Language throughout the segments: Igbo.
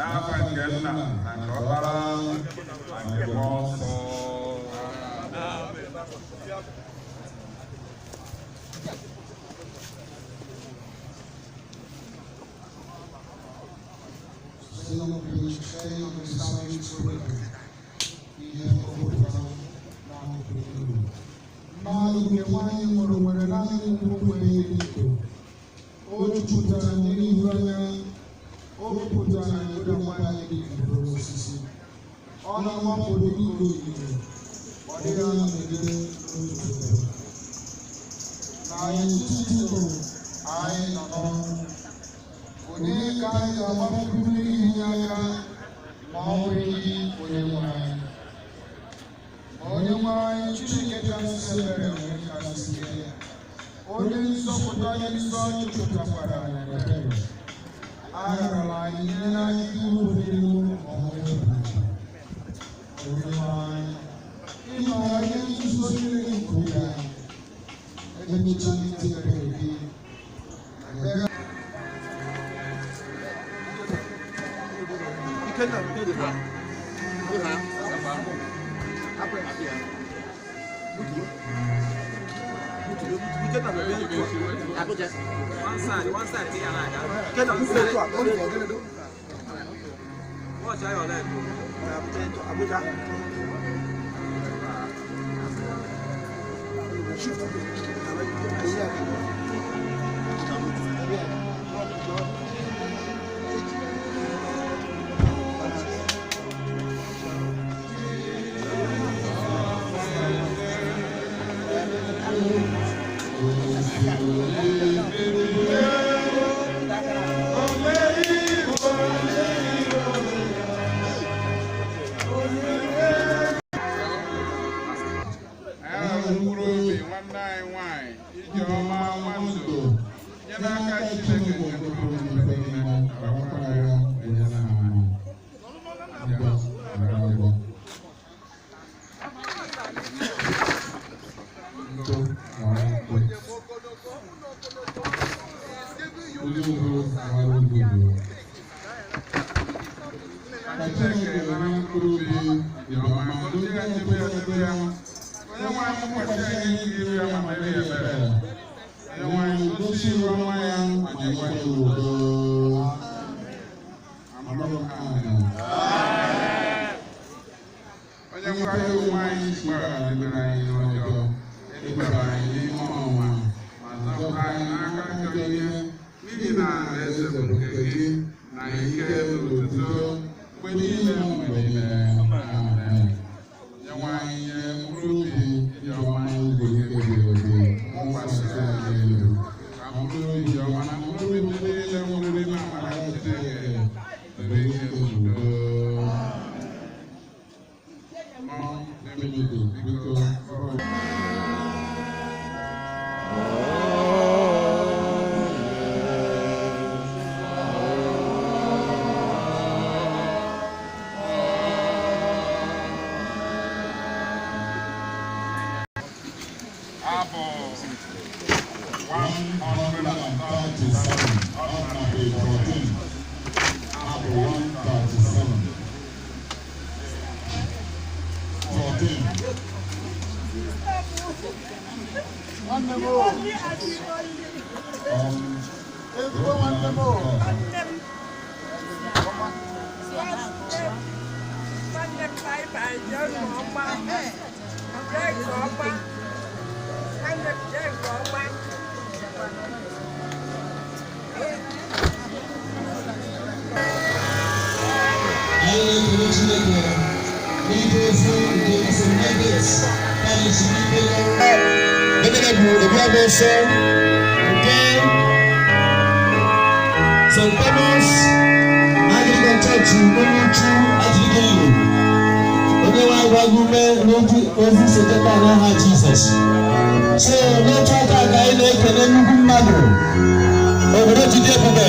N'afa nke Nna na nke Ọkpara na nke Mmụọ Nsọ. Mmadụ nke nwaanyị mụrụ nwere naanị nnukwu iko. O jupụtara n'ihu anya, o pụtara n'ebe nwaanyị dị mkpụrụ osisi. Ọ na-amapụ n'iko onyinyo, ọ dịghị anọgide n'otu ebe. N'etiti anyị nọ n'ọnwụ, onye ka anyị ga-agbapụrụ n'ihi aka ma ọ bụghị onye nwe anyị? Ma onye nwe anyị Chineke kasị ebere nwere kasị ike, onye nzọpụta anyị nsọ jupụtakwara n'ebere. Agharala anyị nye n'aka iwu ilu ma ọ bụ ebubo. Onye nwe anyị, ị maara ihe nzuzo niile nke obi anyị. Emechila ntị ebere gị. Ebere. One side, one side, take another. Watch how your leg go. Anyị hụrụ mkpụrụ obi nwanne anyị nwanyị Ijeọma Nwando nye n'aka Chineke nke pụrụ ime ife niile, arakwara ya onye na-ahụ. Ka Chineke nara mkpụrụ obi Ijeọma, gozie ya, chebe ya, chebe ya. Onye nwe anyị mụkwasị anyị nke iru ya ma mere ya ebere. Onye nwe anyị gosi iru ọma ya ma nyekwa ya udo. Amụrụ amen. Onye nwe anyị onwe anyị si gbaghara debere anyị ihe ọjọọ, edubara anyị n'ime ọnwụnwa, ma zọpụta anyị n'aka ajọ ihe, n'ihi na alaeze bụ nke gị, na ike na otuto, mgbe niile mgbe niile. Amen. Onye nwe anyị nye mkpụrụ obi Ijeọma izu ike ebighị ebi, mụkwasị ya n'elu. Ka mkpụrụ obi Ijeọma na mkpụrụ obi ndị niile nwụrụ n'ime amara Chineke debe ike n'udo. Mmụọ na-emebigo, biko, ọrụ. Abụ 137, up na page 14. Abụ 137. 14. Nwanne m, bye bye, jee nke ọma. Jee nke ọma. Nwanne m, jee nke ọma. Anyị na-ekele Chineke n'ike ofu nke St. Margaret's Parish n'Ibele. Venerable Obiaboso nke St. Thomas Anglican Church Umuchu Ajigelo. Onye nwe agwa gị ume n'okwu ozi soteta n'aha Jizọs. So n'otu aka ka anyị na-ekele nnukwu mmadụ obodo jide ebube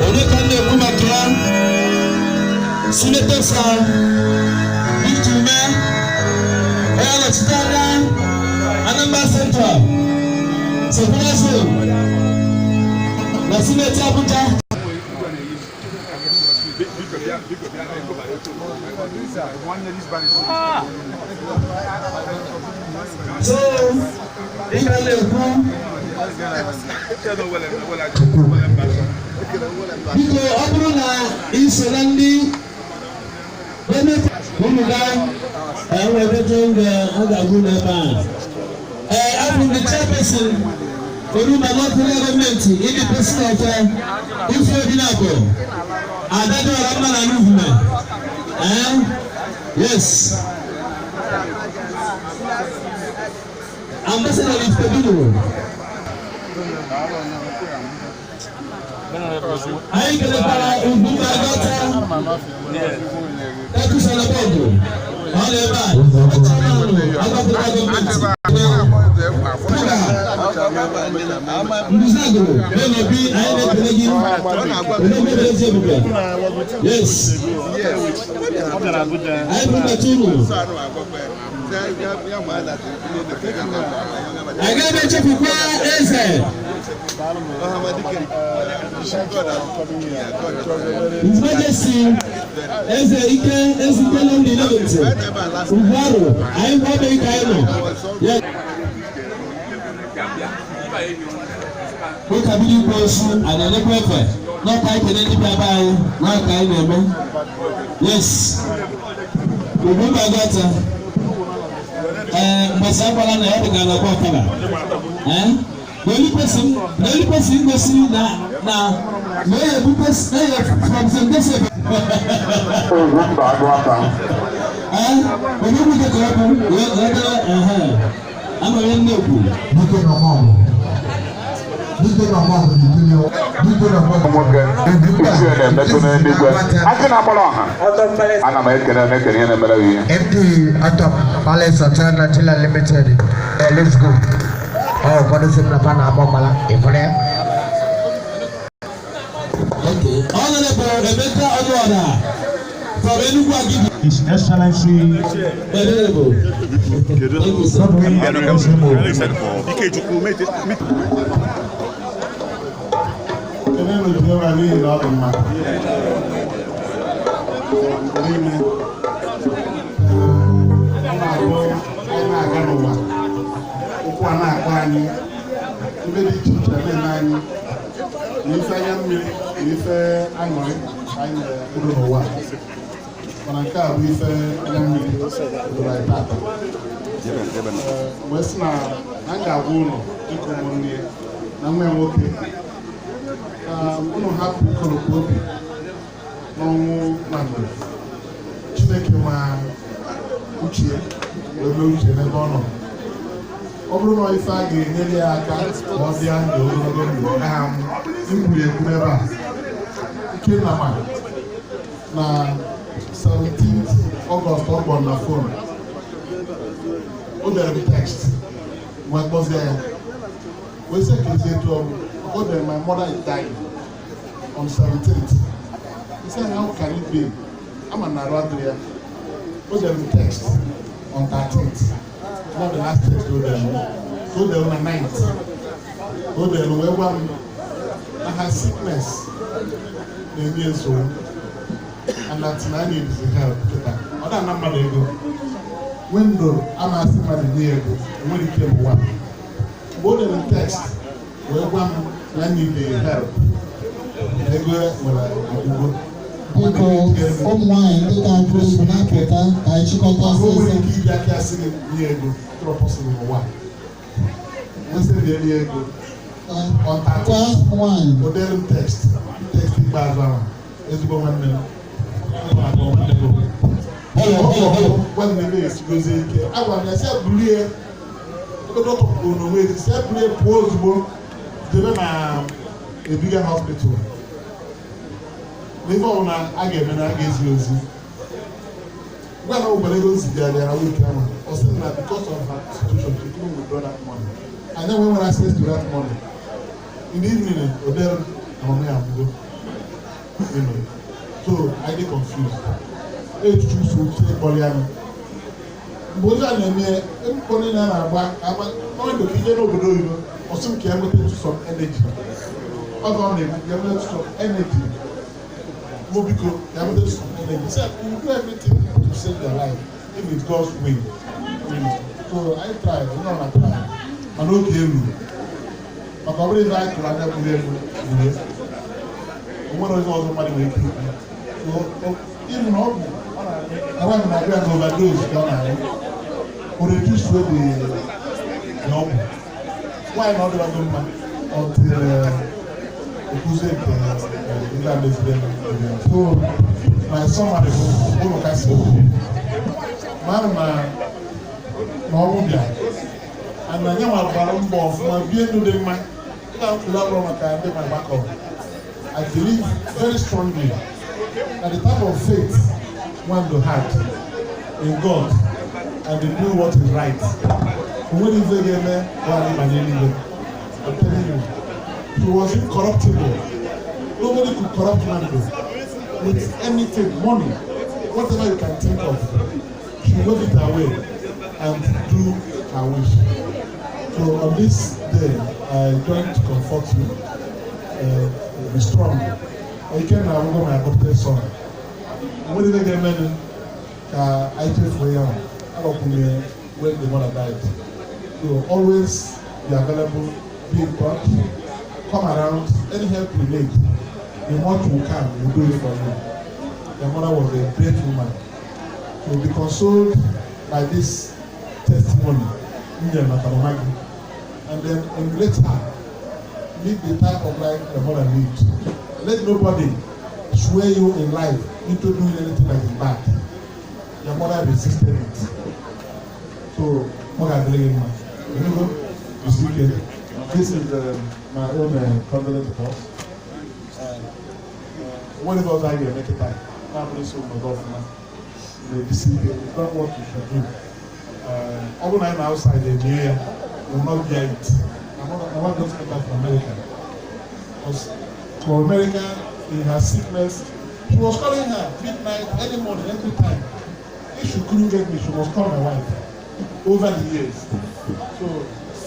onye ka m na-ekwu maka ya, Senator Sir Victor Umeh, onye anọchite anya Anambra Central Senatorial Zone na Sineti Abuja. So dịka m na-ekwu, biko, ọ bụrụ na ị so na ndị unu ga enwere nga a ga-agụ n'ebe a. Ee, abụ m the chairperson Orumba North Local Government in the person of Ife Odinabo Adadora Mma na Nuvume. Eh? Yes. Ambassador Ifebido. Anyị kelekwara Ugwumba Gọta Ekusala Bọọdụ. Ọ nọ ebe a. Chairman Agbapụta gọọmenti. Nduzagoro, Benobi, anyị na-ekele gị. Odogwu ezi ebube. Yes. Anyị bụ mbata unu. Agaghị m echefukwa eze. His Majesty Eze Ike Ezike ndị Eleventh Ugwuarụ, anyị gwa ebe ka anyị nọ. Yes. Ụka bido ikwu osu, a na-elekwa efe n'ọka ekele ndị bịa be anyị n'ọka anyị na-eme. Yes. Ugwumba Gọta. Ee, mbọsị akwala na ya dị ka anọkwa ọkala. Ee? The only person, the only person gosi na na ebu person na from St. Joseph. Ugwumba Agụata. Ee, onye bụ ka ọ bụ wee dere ehe. Ama ihe nne kwu. Dike na mọọbụ. Dike na mọọbụ dị junior. Dike na mọọbụ. Nwoke ichie na-emetụ n'eluigwe. Akị na-agbara ọha. Ana m ekele na-ekele ihe na-emere gị ihe. MD Atom Palace Hotel Nigeria Limited. Let's go. Oh, ụfọdụ sị m na fa na-agba ọgbala. Ịfụrụ ya? Okay. Honorable Emeka Onuora from Enugu Agidi. His Excellency Honorable. Thank you, sir. Godwin Ezemo. Ekele na Jehova n'ihi na ọ dị mma. N'ime ọ na-abụ anyị na-aga n'ụwa, ụkwụ a na-akpọ anyị, ibe dị iche iche na-eme anyị, na ife anya mmiri na ife aṅụrị ka anyị na-ekwuru n'ụwa. Mana nke a bụ ife anya mmiri doro anyị tata. Wee sị na m ga-agwa ụlọ dịka ụmụnne ya na nwa ya nwoke ka unu hapụ ikolopụ obi n'ọnwụ Nnamdi. Chineke ma uche ya wee mee uche n'ebe ọ nọ. Ọ bụrụ na ife a ga-enyere ya aka ka ọ bịa ndụ ogologo ndụ aha m ikwuru ekwu n'ebe a. Ikenna ma na 17th August ọ kpọrọ na phone, o dere m text wee kpọzie ya wee sị ka ezi etu ọ bụ. O dere, "My mother is dying on 17th." He said, "How can it be?" Ama na arụ adịrị ya. O dere m text on 13th, not the last text o dere m. O dere na 9th, o dere wee gwa m na her sickness na-enye nsogbu and that na I need the help kịta. Ọ da na mmadụ ego window a na-asị mmadụ nye ya ego enwere ike n'ụwa. Mgbe o dere m text wee gwa m na I need the help na ego nwere ọgwụgwọ. Biko, ụmụ nwaanyị ndị ga-agụ egwu na-apụta ka anyị chịkọta O nwere ọsịsọ. ike ịbịa ka asị gị nye ego tụrụ possible n'ụwa wesị dị nye ego on Kwa 13th. nwaanyị. O dere m text ikpeazụ ahụ, ezigbo nwanne m. Ọ na-akpọ nwanne m. Hello, hello, hello. Gwa m na ebe esigozie ike. Agwara m ya sị ya bulie ebe dọkịta kwuru n'onwe ya, sị ya bulie pụọ ozugbo jebe na Ebiga Hospital, na ife ọbụla a ga-eme na a ga-ezi ozi. Gwa na o gwara ego nzigara ya na week ahụ. Ọ sị na because of her situation, she couldn't withdraw that money. Anyị enwe nwere access to that money. In the evening, o dere na mama ya amụgo. So I dey confused. Echuchu so uche kpọrọ ya mgbe ozi a na-eme mkpọ niile a na-agba agba ọnọdụ ka ije n'obodo oyibo. Ọ sị m ka ya nweta some energy. Ọ ga ọ na-ekwu ka ya nweta some energy. Mo biko, ya nweta some energy. Say, we will do everything to save their life if it's God's will. So I try, you know, I try. Mana oge elu. Maka ọ bụrụ ife anyị tụrụ anya gburu elu gburu ya. O nwere onye ọzọ mmadụ nwere ike ikwu. So, ịhụ na ọgwụ na nwaanyị na-abịa na overdose ka ọ na-aṅụ. O reduce the ọgwụ. Nwaanyị na ọ dịbago mma until okuzie nke ndị a meziri eme. So my summary bụ ụlọ kasị obi. Mara na na ọnwụ bịa and anyị nwa gbara mbọ ọfụma bie ndụ dị mma. Ị ga-akwụrụ abụrụ maka ndị ma gbakọ. I believe very strongly that the type of faith Nwando had in God and to do what is right, o nwere ife ga-eme nwaanyị banye n'igwe. I'm telling you, he was incorruptible. Nobody could corrupt Nwando with anything, money, whatever you can think of. She wave it away and do her wish. So on this day, I join to comfort you. Be strong. Ikenna abụgo my adopted son. Nwere ihe ga-emenụ ka anyị chefuo ya alọkwunye when the mother died. So always be available, be in touch, come around, any help you need, the much we can, we'll do it for you. Your mother was a great woman. So be consoled by this testimony, Nye maka mama gị, and then emulate her. Live the type of life your mother lived. Let nobody sway you in life into doing anything that is bad. Your mother resisted it. So, ọ ga-adịrị gị mma. Enugo, isi ike. This is my own condolence to us. What if ọzọ anyị ga-eme kịta na-abụrụ isi obodo ọfụma na-ebisi ike. It's not what you should do. Ọ bụrụ na anyị na outside emie ya, we will not bear it. My wife just came back from America. Because for America, in her sickness, she was calling her midnight, any morning, every time. If she couldn't get me, she must call my wife over the years. So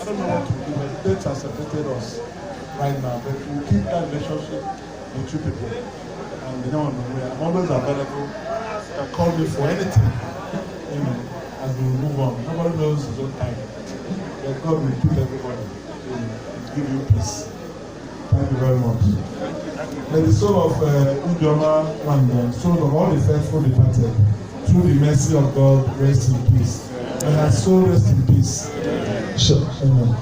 I don't know what to do, but death has separated us right now. But we'll keep that relationship with you people. And they don't know where. I'm always available. You can call me for anything, as we move on. Nobody knows his own time. But God will keep everybody, and give you peace. Thank you very much. May the soul of Ijeoma Nwando, soul of all the faithful departed, through the mercy of God, rest in peace. May her soul rest in peace. Sure. Amen.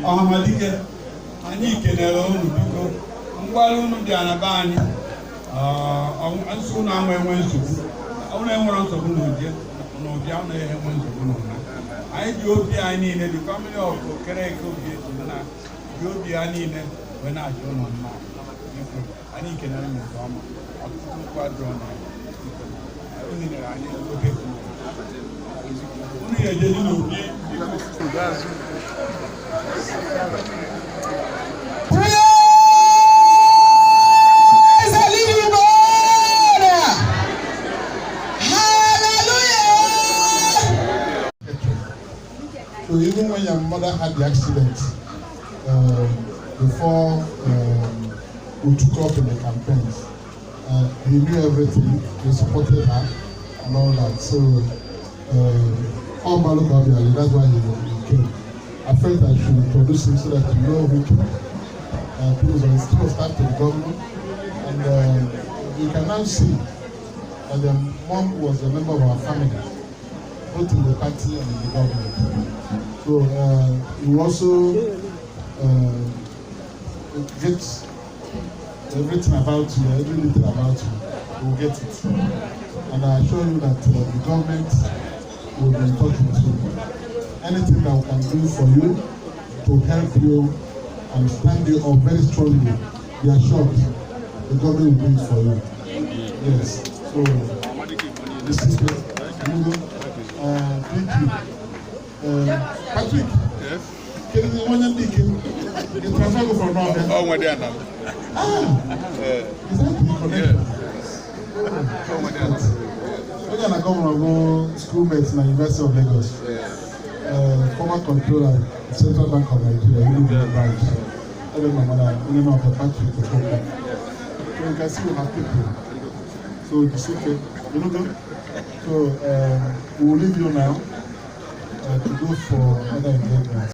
Ọhamadike, anyị kelere unu. Biko, mgbalị unu dị na be anyị nsọ unu anwa enwe nsogbu, unu enwere nsogbu n'ụdị n'ụdị unu enwe nsogbu n'ụna. Anyị ji obi anyị niile, the family of Okereke Obi na ji obi ha niile wee na-achọ ụlọ mma. Biko, anyị kelere unu nke ọma. Ọtụtụ okwu adịrọ na biko, unu nyere anyị oge unu ga-ejeji n'obi. Praise the living God. Hallelujah. So even when your mother had the accident, before we took off in the campaigns, he knew everything. He supported her and all that. So, all Malu Kabiali, that's why he came. I felt I should introduce him so that you know who came. He was on chief of staff to the governor, and you can now see that the mom was a member of our family, both in the party and in the government. So you also get everything about you, every little about you, you will get it. And I assure you that the government will be in touch with you. Anything that we can do for you to help you and stand you up very strongly, be assured the government will do it for you. Yes. So this is it. Thank you. Patrick. Yes. Kedu onye ndị ike? You transfer go from North? Oh, nwa dị ana. Ah, is that the connection? Oh, nwa dị ana. Onye na governor bụ schoolmate na University of Lagos. Former Former controller, Central Bank of Nigeria, Enugu branch. Ebe mama na onye nọ of Patrick Okonkwo. So you can see we have people. So the okay, you know, so we will leave you now to go for other engagements.